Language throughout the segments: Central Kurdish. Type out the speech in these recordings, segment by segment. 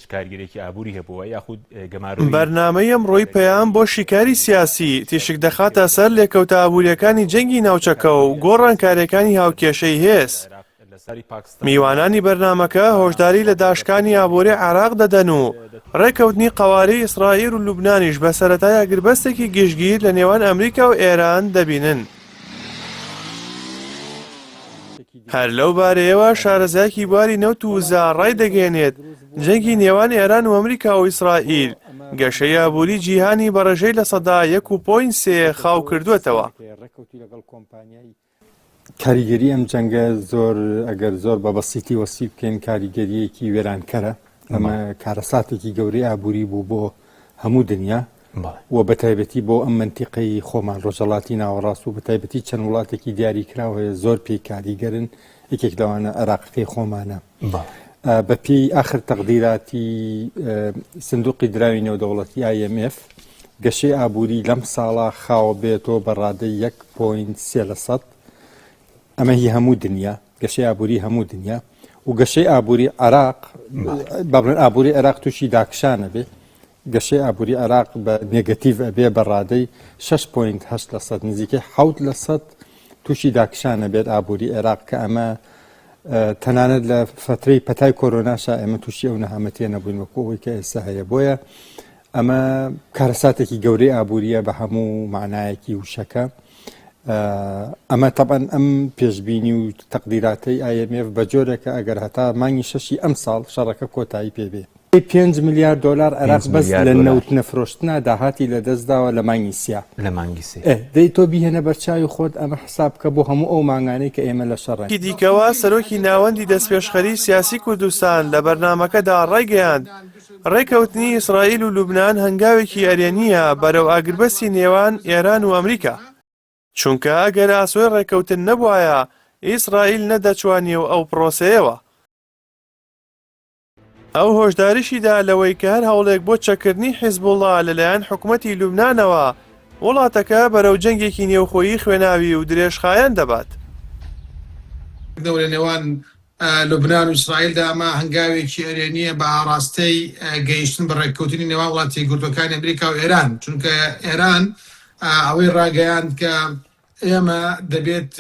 چ کاریگەرێکی ئابووری هەبووە یاخود گەمارۆی بەرنامەی ئەمڕۆی پەیام بۆ شیکاری سیاسی تیشک دەخاتە سەر لێکەوتە ئابوورییەکانی جەنگی ناوچەکە و گۆڕانکارییەکانی هاوکێشەی هێز. میوانانی بەرنامەکە هۆشداری لە داشکانی ئابووری عێراق دەدەن و ڕێککەوتنی قەوارەی ئیسرائیل و لوبنانیش بە سەرەتای ئاگربەستێکی گشتگیر لە نێوان ئەمریکا و ئێران دەبینن. هەر لەو بارەیەوە شارەزایەکی بواری نەوت و وزە ڕایدەگەیەنێت، جەنگی نێوان ئێران و ئەمریکا و ئیسرائیل گەشەی ئابووری جیهانی بە ڕێژەی 1.3% خاو کردووەتەوە. کاریگەری ئەم جەنگە زۆر ئەگەر زۆر بە بەسیتی وەسی بکەین کاریگەریەکی وێرانکەرە ئەمە کارەساتێکی گەورەی ئابووری بوو بۆ هەموو دنیا و بە تایبەتی بۆ ئەم مەنتیقەی خۆمان ڕۆژەڵاتی ناوەڕاست و بە تایبەتی چەند وڵاتێکی دیاری کراو هەیە زۆر پێی کاریگەرن یەکێک لەوانە عێراقەکەی خۆمانە بە پێی ئاخر تەقدیراتی سندوقی دراوی نێودەوڵەتی IMF گەشەی ئابووری لەم ساڵە خاوە بێتەوە بە ڕادەی 1.3 لە سەد ئەمە هی هەموو دنیا گەشەی ئابووری هەموو دنیا و گەشەی ئابووری عراق با بڵێن ئابووری عێراق تووشی داکشانە بێ گەشەی ئابووری عێراق بە negative ئەبێ بە ڕادەی 6.8 لە سەد نزیکەی 7 لە سەد تووشی داکشانە بێت ئابووری عێراق کە ئەمە تەنانەت لە فترەی پەتای کۆرۆناشا ئێمە تووشی ئەو نەهامەتیە نەبووین وەکو ئەوەی کە ئێستا هەیە بۆیە ئەمە کارەساتێکی گەورەی ئابووریە بە هەموو معنایەکی وشەکە ئەمە تەبەن ئەم پێشبینی و تەقدیراتەی IMF بە جۆرێکە ئەگەر هەتا مانگی شەشی ئەم ساڵ شەڕەکە کۆتایی پێبێ 5 ملیار دلار عێراق بەس لە نەوت نەفرۆشتنا داهاتی لە دەستداوە لە مانگی سیا لە مانگی سێ دەی تۆ بیهێنە بەرچاوی خۆت ئەمە حساب بکە بۆ هەموو ئەو مانگانەی کە ئێمە لە شەڕین. دیکەوە سەرۆکی ناوەندی دەستپێشخەری سیاسی کوردستان لە بەرنامەکەدا ڕایگەیاند، ڕێککەوتنی ئیسرائیل و لوبنان هەنگاوێکی ئەرێنییە بەرەو ئاگربەستی نێوان ئێران و ئەمریکا، چونکە ئەگەر ئاسۆی ڕێککەوتن نەبوایە، ئیسرائیل نەدەچووە نێو ئەو پڕۆسەیەوە. ئەو هۆشداریشی دا لەوەی کە هەر هەوڵێک بۆ چەککردنی حیزبوڵڵا لەلایەن حکومەتی لوبنانەوە، وڵاتەکە بەرەو جەنگێکی نێوخۆیی خوێناوی و درێژخایەن دەبات. لە نێوان لوبنان و ئیسرائیلدا ئەمە هەنگاوێکی ئەرێنییە بە ئاڕاستەی گەیشتن بە ڕێککەوتنی نێوان وڵاتە یەکگرتووەکانی ئەمریکا و ئێران، چونکە ئێران ئەوەی ڕاگەیاند کە ئێمە دەبێت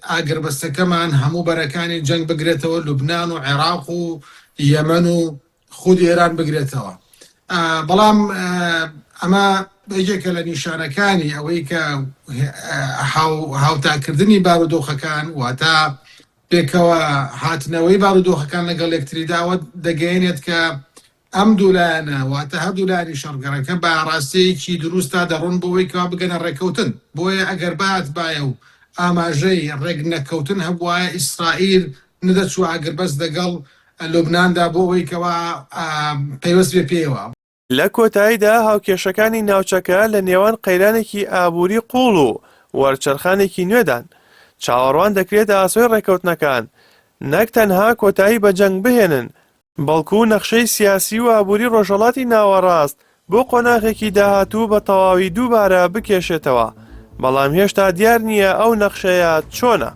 ئاگربەستەکەمان هەموو بەرەکانی جەنگ بگرێتەوە، لوبنان و عێراق و یەمەن و خودی ئێران بگرێتەوە. بەڵام ئەمە یەکێکە لە نیشانەکانی ئەوەی کە هاوتاکردنی بارودۆخەکان واتە پێکەوە هاتنەوەی بارودۆخەکان لەگەڵ یەکتریدا ئەوە دەگەیەنێت کە ئەم دوو لایەنە واتە هەردوو لایەنی شەڕگەڕەکە بە ئاڕاستەیەکی دروستدا دەڕۆن بۆ ئەوەی کەوا بگەنە ڕێککەوتن. بۆیە ئەگەر بهاتبایە و ئاماژەی ڕێکنەکەوتن هەبوایە ئیسرائیل نەدەچووە ئاگربەست لەگەڵ لوبناندا بۆ ئەوەی کەوا پەیوەست بێ پێیەوە. لە کۆتاییدا هاوکێشەکانی ناوچەکە لە نێوان قەیرانێکی ئابووری قووڵ و وەرچەرخانێکی نوێدان. چاوەڕوان دەکرێت ئاسۆی ڕێککەوتنەکان نەک تەنها کۆتایی بە جەنگ بهێنن، بەڵکو نەخشەی سیاسی و ئابووری ڕۆژهەڵاتی ناوەڕاست بۆ قۆناغێکی داهاتوو بە تەواوی دووبارە بکێشێتەوە، بەڵام هێشتا دیار نییە ئەو نەخشەیە چۆنە.